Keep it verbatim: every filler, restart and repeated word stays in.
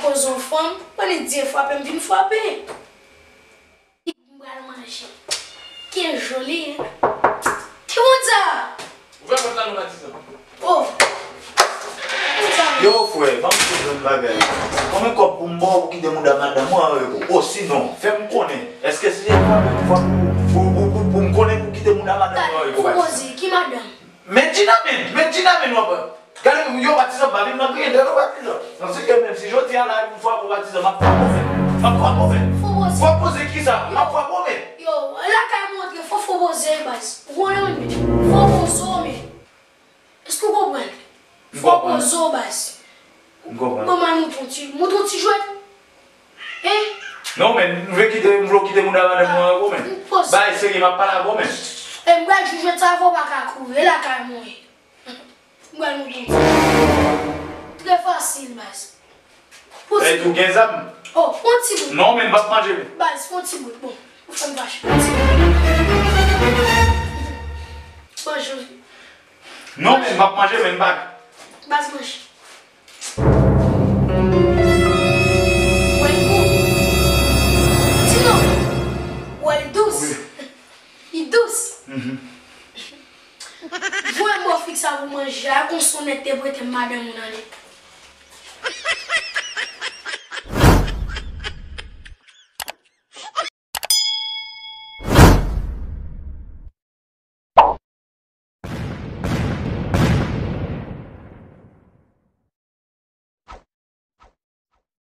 Koze yon fanm, mwen li di frape, m vin frape. M pral manje. Ki joli, hein? Ki moun sa? Ouvè pòt la non, patizan. Oh. Ki moun sa? Yo, frè, ban m di w yon bagay. Konbyen kòb pou m ba w pou kite mouda madanm ou avèk ou? Osinon, fè m konnen. Èske se frape pou, pou, pou, pou, pou m konnen pou kite mouda madanm ou avèk ou, patizan? Fò poze, ki madanm? Men Djina men, men Djina men w ap. Gade, yo, patizan, pa vin nan griyen dèyè non, patizan. Nan se ke menm si jodi a la, m frape w, patizan, m ap frape w, men. M ap frape w, men. Fò poze. Fò poze kisa? M ap frape w, men. Yo, lakay mwen antre, fò, fò poze, baz. Ou konnen, men. Fò poze, men. Èske w konprann? M konprann. Fò poze, baz. M konprann. Bon, man, mouton ti, mouton ti jwèt. Hein? Non, men, m vle kite, m vle w kite mouda madanm mwen avè w, men. Poze. Bay serye, m ap pale avè w, men. E m pral jwe jwèt sa, fò w pa ka kouri. E lakay mwen. M pral montre w. Trè fasil, baz. Fon ti bout. Ou gen zam? Oh, fon ti bout. Non, men m p ap manje, men. Baz, fon ti bout. Bon, ou fè m fache. Fon ti bout. Manje. Non, men m p ap manje, men m pa. Baz, manje. Wè l gou. Di non. Wè l dous. Wi. Li dous. Mhm. Jwenn mò fik sa pou manje a, konsa w nèk te prete m madanm ou